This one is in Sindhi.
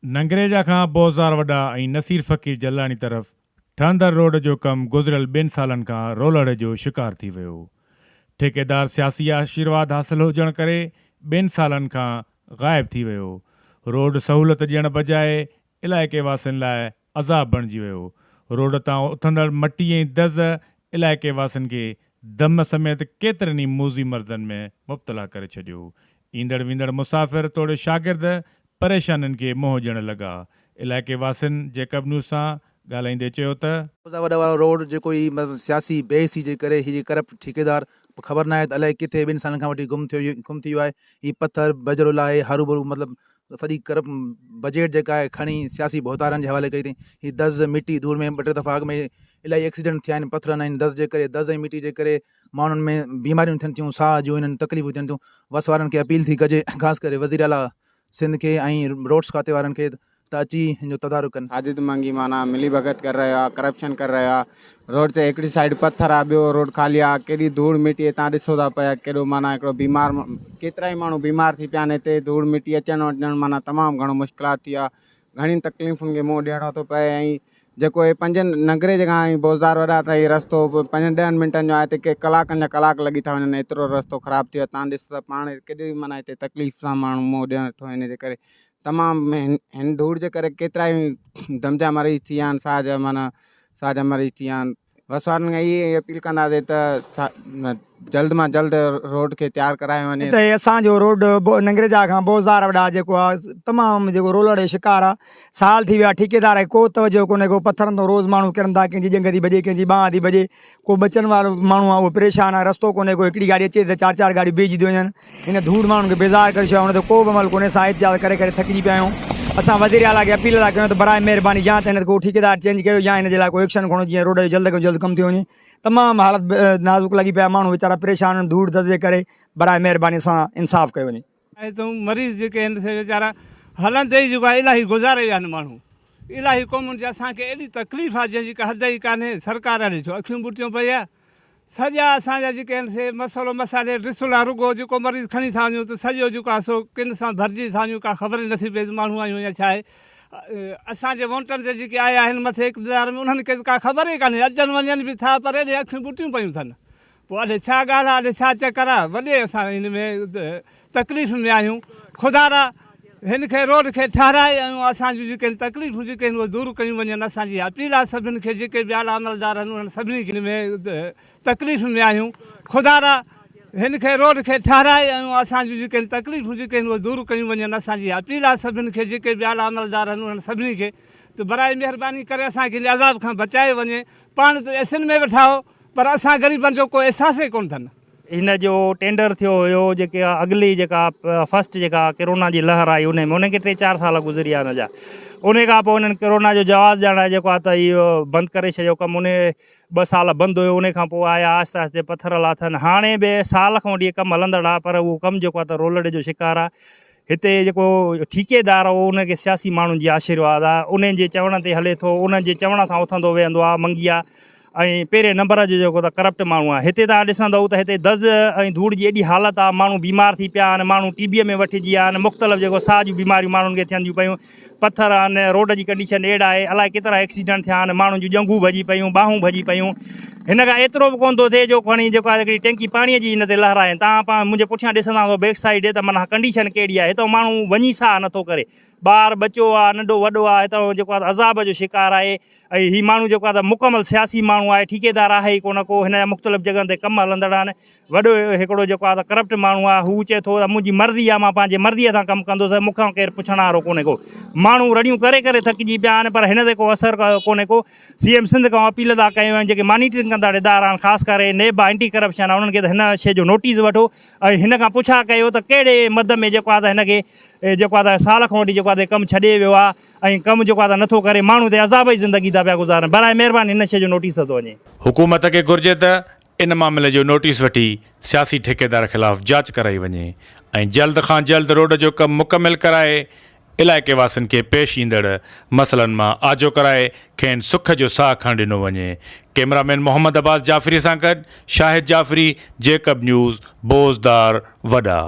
ننگريجا کان بوزار وڏا ۽ نصير فقير جلاڻي طرف ٺهندڙ روڊ جو ڪم گذريل ٻن سالن کان رولڙي جو شڪار ٿي ويو. ٺيڪيدار سياسي آشيرواد حاصل هجڻ ڪري ٻن سالن کان غائب ٿي ويو. روڊ سهولت ڏيڻ بجاء علائقي واسين لاء عذاب بڻجي ويو. روڊ تان اٿندڙ مٽي ۽ دز علائقي واسين کي دم سميت ڪيترن ئي موذي مرضن ۾ مبتلا ڪري ڇڏيو. ايندڙ ويندڙ مسافر توڙي شاگرد پريشانين کي منهن ڏيڻ لڳا. علائقي واسين جيڪب نيوز سان ڳالهائيندي چيو ته. موزا وڏا وارو روڊ جيڪو هي مطلب سياسي بي حسي جي ڪري هي جي ڪرپٽ ٺيڪيدار خبر ناهي ته الائي ڪٿي ٻن سالن کان وٺي گم ٿيو گم ٿي ويو آهي هي پٿر بجرو لاهي هروڀرو مطلب سڄي ڪرپٽ بجيٽ جيڪا آهي کڻي سياسي ڀوتارن جي حوالي ڪئي اٿئي هي دز مٽي ڌوڙ ۾ ٻه ٽي دفعا اڳ ۾ الاهي ايڪسيڊنٽ ٿيا آهن پٿرن ۽ دز جي ڪري دز ۽ مٽي جي ڪري ماڻهن ۾ بيماريون ٿين ٿيون ساهه جون انهن تڪليفون ٿين ٿيون وس وارن کي اپيل ٿي ڪجي خاص ڪري وزير اعليٰ سنڌ کي ۽ روڊس کاتي وارن کي ته اچي هن جو تدارڪ ڪن. ساجد منگي معنيٰ ملي ڀڳت ڪري رهيو آ ڪرپشن ڪري رهيو آ روڊ تي هڪڙي سائيڊ پٿر آ ٻيو روڊ خالي آ ڪيڏي ڌوڙ مٽي هتان ڏسو ٿا پيا ڪيڏو معنيٰ هڪڙو بيمار ڪيترا ئي ماڻهو بيمار ٿي پيا آهن هتي ڌوڙ مٽي اچڻ وڃڻ معنيٰ تمام گهڻو مشڪلات ٿي آ گهڻين تڪليفن کي منهن ڏيڻو ٿو پئي ۽ جيڪو هي پنجن ننگري جڳهه ۽ بوزدار وڏا ته هي رستو پنجن ڏهن منٽن جو آهي هتي ڪي ڪلاڪن جا ڪلاڪ لڳي ٿا وڃن ايترو رستو خراب ٿي ويو آهي تان ڏسو ته پاڻ ڪيڏي معنيٰ هتي تڪليف سان ماڻهو منهن ڏين ٿو هن جي ڪري تمام هن ڌوڙ جي ڪري ڪيترا ئي دم جا مريض ٿي ويا آهن ساهه جا معنيٰ ساهه جا مريض ٿي ويا آهن وس وارن کان اهي اپيل ڪنداسين ته جلد مان جلد روڊ کي تيار ڪرايو وڃي. هتي اسان جو روڊ ننگريجا کان بوزدار وڏا جيڪو آ تمام جيڪو رولڙ جو شڪار آ سال ٿي ويا ٺيڪيدار کي ڪو توجه ڪونهي ڪو پٿرن تان روز ماڻهو ڪرن ٿا ڪنهن جي ڄنگهه ٿي ڀڄي ڪنهن جي ٻانهن ٿي ڀڄي ڪو ٻچن وارو ماڻهو آ اهو پريشان آ رستو ڪونهي ڪو هڪڙي گاڏي اچي ته چار چار گاڏيون بيهجي ٿيون وڃن. هن ڌوڙ ماڻهن کي بيزار ڪري ڇڏيو آهي، ان تي ڪو به عمل ڪونهي، اسان احتجاج ڪري ڪري ٿڪجي پيا آهيون، اسان وزير اعليٰ کي اپيل ٿا ڪيون ته براء مهرباني يا ته هن تي ڪو ٺيڪيدار چينج ڪيو يا هن جي لاء ڪو ايڪشن کڻو جيئن روڊ جو جلد کان جلد ڪم ٿي وڃي، تمام حالت نازڪ لڳي پئي آهي، ماڻهو ويچارا پريشان آهن ڌوڙ دز جي ڪري، براء مهرباني اسان انصاف ڪيو وڃي. هتون مريض جيڪي آهن سي ويچارا هلندي ئي جيڪو آهي الاهي گذاري ويا آهن ماڻهو الاهي قومن جي اسان کي ايڏي تڪليف آهي جنهن جي ڪا حد ئي ڪانهي سرڪار الائي ڇو اکيون ٻوٽيون پئي آهي سڄا اسان جا جيڪي آهن سي مسئلو مسالي ڊسلا رڳو جيڪو مريض کڻي ٿا وڃون ته سڄو جيڪو آهي سو ڪن سان ڀرجي ٿا وڃون ڪا خبر ئي نٿي پئي ته ماڻهو آهيون يا ڇا آهي اسان جي وونٽن تي جيڪي آيا آهن مٿي اقتدار ۾ انهن کي ته ڪا خبر ئي ڪانهي اچن وڃن به ٿا پر ايڏي اکيون ٻوٽيون پيون اٿن پوء اڏي ڇا ڳالهه آهي اڏي ڇا چڪر آهي وڏي اسان هن ۾ تڪليف ۾ آهيون خدارا هن کي روڊ کي ٺهرائي ۽ اسان جون جيڪي تڪليفون جيڪي آهن اهي دور ڪيون وڃن اسان جي اپيل آهي سڀن کي جيڪي به اعليٰ عملدار آهن انهن سڀني کي ۾ تڪليف ۾ آهيون خدارا هن کي روڊ کي ٺهرائي ۽ اسان جون جيڪي تڪليفون جيڪي آهن اهي دور ڪيون وڃن اسان جي اپيل آهي سڀن کي جيڪي به اعليٰ عملدار آهن انهن سڀني کي ته برائي مهرباني ڪري اسان کي هن عذاب کان بچايو وڃي پاڻ ته ايسن ۾ ويٺا آهو پر اسان غريبن جو ڪو احساس ئي ڪونه اٿن. هن جو ٽينڊر ٿيو هيو جيڪي اڳلي جيڪا فرسٽ جيڪا ڪرونا جي لهر آئي انهي ۾ انهن کي ٽي چار سال گذري ويا ان جا انهي کان پوء انهن ڪرونا جو جواز ڄاڻائي جيڪو آهي ته اهو بند ڪري ڇڏيو ڪم انهي ٻه سال بند هيو انهي کان پوء آيا آهستي آهستي پٿر لاٿن هاڻي به سال کان وٺي ڪم هلندڙ آهي پر اهو ڪم جيڪو آهي ته رولڙي جو شڪار آهي هتي جيڪو ٺيڪيدار آهي اهو ان کي سياسي ماڻهن جي آشيرواد آهي انهن جي چوڻ تي هلي ٿو انهن جي چوڻ سان اٿندو ويهندو آهي منگيا ۽ پهرين نمبر جو جيڪو ته ڪرپٽ ماڻهو آهي هتي توهان ڏسندؤ ته هتي دز ۽ ڌوڙ جي ايڏي حالت آهي ماڻهو بيمار ٿي پيا آهن ماڻهو ٽي بي ۾ وٺجي ويا آهن مختلف جيڪو ساهه جون بيماريون ماڻهن کي ٿين ٿيون پيون پٿر آهن روڊ جي ڪنڊيشن اهڙا آهي الائي ڪيترا ايڪسيڊنٽ ٿيا آهن ماڻهن جون ڄنگهون ڀڄي پيون ٻانهون ڀڄي پيون هن کان ايترو به ڪونه ٿو ٿئي جو کڻي جيڪو آهي هڪڙي ٽينڪي پاڻي جي هن تي لهرائين توهان پاڻ منهنجي پٺيان ڏسندا هوندؤ بيڪ سائيڊ ته معنيٰ ڪنڊيشن ڪهڙي آهي هتان ماڻهو وڃي ساهه نٿو ڪري ٻار ٻچو آهي ننڍو وڏو آهي هتان جيڪو آهي عذاب جو شڪار آهي ۽ هي ماڻهو جيڪو آهي ته مڪمل سياسي ماڻهو آهي ٺيڪيدار آهي ئي ڪونه ڪو هن جا مختلف جڳهن تي ڪم هلندڙ آهن وڏو هڪڙو جيڪو آهي ته ڪرپٽ ماڻهو آهي هو چئي ٿو ته منهنجي مرضي آهي مان پنهنجي مرضي سان ڪم ڪندس مون کان ڪير پڇڻ وارو ڪونهي ڪو ماڻهو رڙيون ڪري ڪري ٿڪجي پيا آهن پر هن تي ڪو اثر ڪونهي ڪو سي ايم سنڌ کان اپيل ٿا ڪيون ۽ جيڪي مانيٽرنگ ڪندڙ ادارا آهن خاص ڪري نيب آهي اينٽي ڪرپشن آهي انهن کي ته هن شيء جو نوٽيس وٺو ۽ هن کان پڇا ڪيو ته ڪهڙي مد ۾ جيڪو آهي ته هن کي جيڪو آهي ته سال کان وٺي جيڪو آهي ته ڪم ڇڏي ويو آهي ۽ ڪم جيڪو آهي ته نٿو ڪري ماڻهو هتي عذاب جي زندگي ٿا پيا گذارن براء مهرباني هن شيء جو نوٽيس ورتو وڃي. حڪومت کي گهرجي ته ان معاملي جو نوٽيس وٺي سياسي ٺيڪيدار خلاف جاچ ڪرائي وڃي ۽ جلد کان جلد روڊ جو ڪم مڪمل ڪرائي علائقي واسين کي پيش ايندڙ مسئلن مان آجو ڪرائي کين سک جو ساهه کڻڻ ڏنو وڃي ڪئميرا مين محمد عباس جعفري سان گڏ شاهد جعفري جيڪب نيوز بوزدار وڏا.